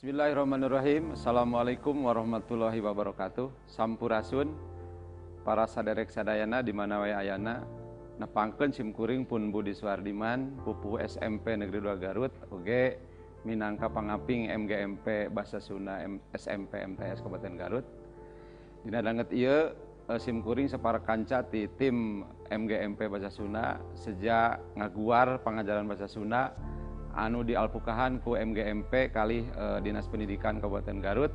Bismillahirrahmanirrahim. Assalamualaikum warahmatullahi wabarakatuh. Sampurasun para saderek sadayana di mana wae ayana. Nepangkeun simkuring pun Budi Suardiman, pupuh SMP Negeri 2 Garut, oge minangka pangaping MGMP Bahasa Sunda SMP MTS Kabupaten Garut. Dina danget ieu simkuring sapara kanca ti tim MGMP Bahasa Sunda sejak ngaguar pangajaran Bahasa Sunda anu dialpukahan ku MGMP kalih Dinas Pendidikan Kabupaten Garut.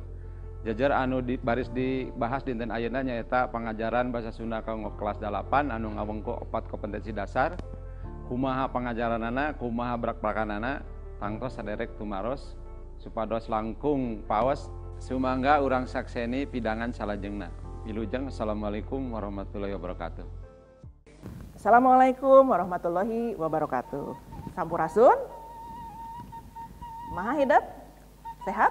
Jajar anu baris dibahas dinten ayeuna nyaeta pangajaran Bahasa Sunda kanggo kelas 8 anu ngawengku 4 kompetensi dasar. Kumaha pangajaranana, kumaha brak-brakanana, tangtos saderek tumaros supados langkung paos sumangga urang sakseni pidangan salajengna. Wilujeng, assalamualaikum warahmatullahi wabarakatuh. Assalamualaikum warahmatullahi wabarakatuh. Sampurasun. Maha hidep, sehat,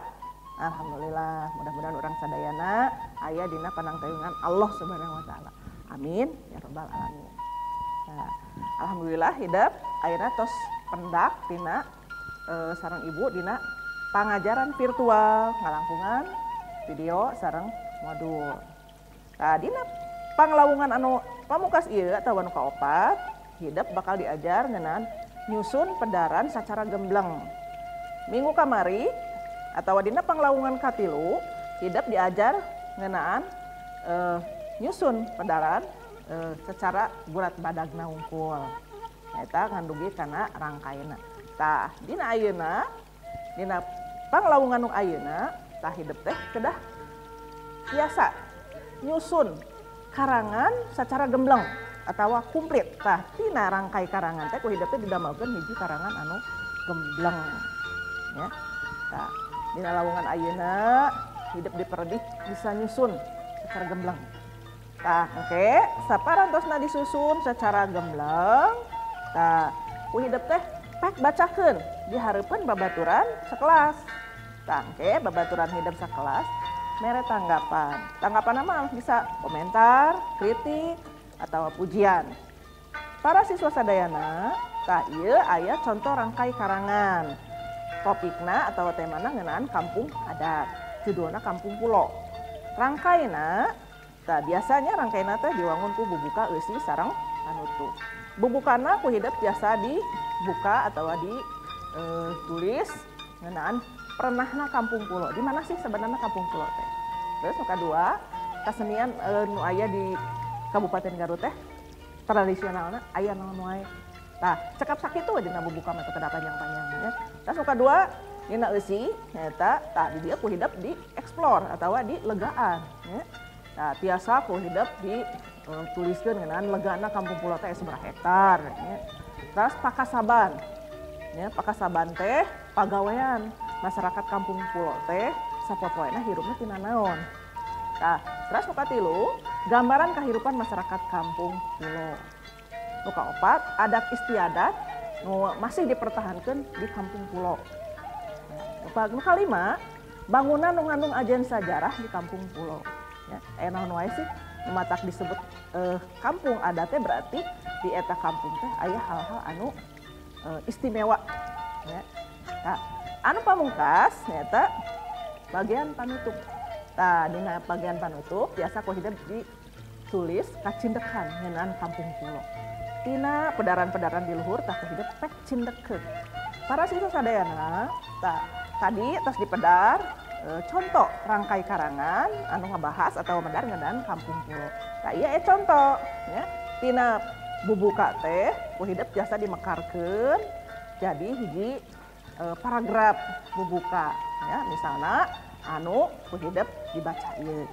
alhamdulillah. Mudah-mudahan urang sadayana aya dina panangtayungan Allah Subhanahu wa taala. Amin ya rabbal alamin. Nah, alhamdulillah hidep ayeuna tos pendak dina sareng ibu dina pangajaran virtual ngalangkungan video sareng modul. Nah, dina panglawungan anu pamukas ieu atawa anu kaopat, hidep bakal diajar ngeunaan nyusun pedaran sacara gembleng. Minggu kamari atau dina panglawungan katilu hidep diajar ngeunaan nyusun pedaran secara gurat badagna wungkul. Eta ngandugi kana rangkaina. Tah dina ayeuna dina panglawungan nu ayeuna tah hidep teh kedah biasa nyusun karangan secara gembleng atawa komplit. Tah tina rangkai karangan teh ku hidep teh didamelkeun hiji karangan anu gembleng. Ya. Tah, dina lawungan ayeuna hidep diperedih bisa nyusun secara gembleng. Tah, engke saparantosna disusun secara gembleng, tah ku hidep teh pek bacakeun di hareupeun babaturan sekelas. Tah, engke babaturan hidep sakelas mere tanggapan. Tanggapan mah bisa komentar, kritik, atau pujian. Para siswa sadayana, tah ieu aya contoh rangkai karangan. Topikna atau temana ngeunaan kampung adat, judulna Kampung Pulo. Rangkaina, tah biasanya rangkaina teh diwangun ku bubuka eusi sareng panutup. Bubukana ku hidep biasa dibuka atau ditulis ngeunaan pernahna Kampung Pulo. Di mana sih sebenarnya Kampung Pulo teh? Terus nu kadua, kasenian nu aya di Kabupaten Garut teh tradisionalna aya naon wae. Tah, cekap sakitu we dina bubuka mah teu kedah panjang-panjang ya. Terus nu kadua dina eusi nyaeta tah di dieu ku hidep dieksplor atawa dilegaan ya. Tah tiasa ku hidep dituliskeun ngeunaan legaanna Kampung Pulo teh sabaraha hektar ya. Terus pakasaban. Ya, pakasaban teh pagawean masyarakat Kampung Pulo teh sapopoena hirupna tina naon. Tah, terus nu katilu gambaran kehidupan masyarakat Kampung Pulo. Nu kaopat, adat istiadat nu masih dipertahankan di Kampung Pulo. Nu kalima, bangunan nu ngandung ajen sajarah di Kampung Pulo. Ya, aya naon wae sih nu matak disebut kampung adatnya berarti di eta kampung teh aya hal-hal anu istimewa. Ya. Nah, anu pamungkas nyaeta bagian panutup. Tah, dina bagian panutup biasa ku hidep ditulis kacindekan ngeunaan Kampung Pulo. Tina pedaran-pedaran di luhur tah ku hidep pek cindekeun. Para siswa sadayana, tah tadi tos dipedar contoh rangkai karangan anu ngabahas atau medar ngeunaan Kampung Pulo. Tah ieu contoh ya. Tina bubuka teh ku hidep biasa dimekarkeun jadi hiji paragraf bubuka ya, misalna anu ku hidep dibaca ieu.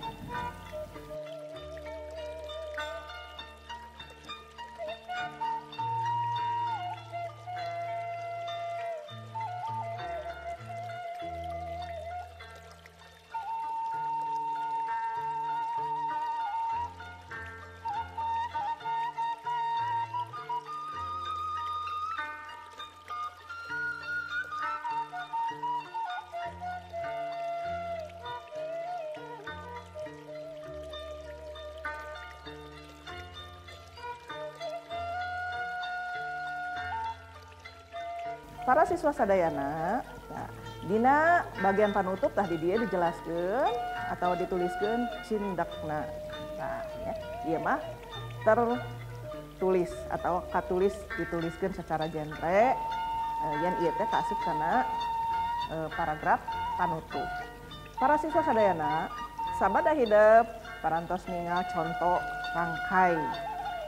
Para siswa sadayana, nah, Dina bagian panutup tah di dieu dijelaskeun atau dituliskeun cindekna. Nah, ya, ieu mah tertulis atau katulis dituliskeun secara genre yen ieu teh kaasup kana paragraf panutup. Para siswa sadayana, sabada hidep parantos ningal contoh rangkai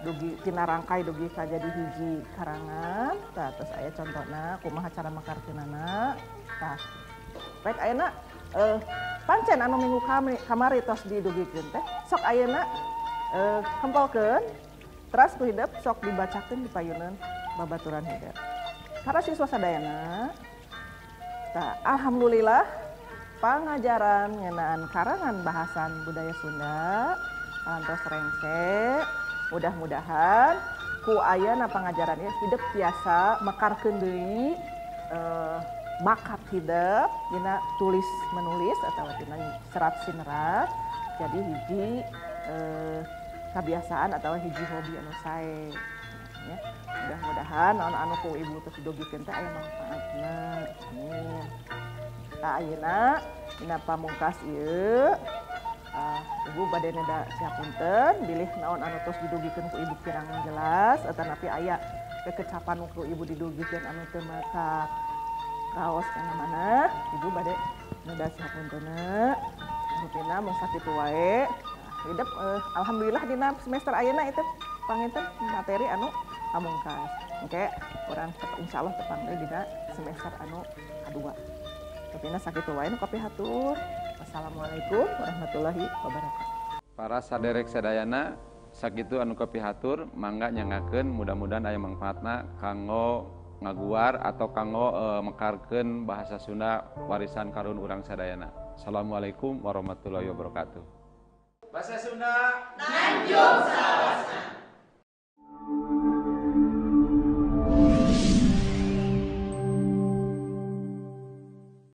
dugi tina rangkai dugi ka jadi hiji karangan. Tah, terus aya contona kumaha cara mekarkeunana. Tah, rek ayeuna pancen anu minggu kamari tos didugikeun teh sok ayeuna kempolkeun teras ku hidep sok dibacakeun di payuneun babaturan hidep. Para siswa sadayana, tah, alhamdulillah pangajaran ngeunaan karangan bahasan budaya Sunda parantos rengse. Mudah-mudahan ku ayana pangajaran ieu hidep tiasa mekarkeun deui bakat hidep dina tulis menulis atau dina serat sinerat jadi hiji kebiasaan atau hiji hobi anu sae ya. Mudah-mudahan naon anu ku ibu tos didugikeun teh aya manfaatna. Amin. Tah, ayeuna dina pamungkas ieu ibu bade neda siapunten bilih naon anu tos didugikeun ku ibu kirang jelas atanapi aya kekecapan ku ibu didugikeun anu teu maka kaos kana mana, ibu bade neda siapuntenna. Rupina mung sakitu wae. Hidep alhamdulillah dina semester ayeuna itu panginten materi anu pamungkas. Engke urang insyaallah tepang deui dina semester anu kadua. Rupina sakitu wae nu kapihatur. Wassalamualaikum warahmatullahi wabarakatuh. Para saderek sadayana, sakitu anu kapihatur, mangga nyangakeun, mudah-mudahan aya mangfaatna kanggo ngaguar atau kanggo mekarkeun bahasa Sunda warisan karuhun urang sadayana. Assalamualaikum warahmatullahi wabarakatuh. Bahasa Sunda nanjung salawasna.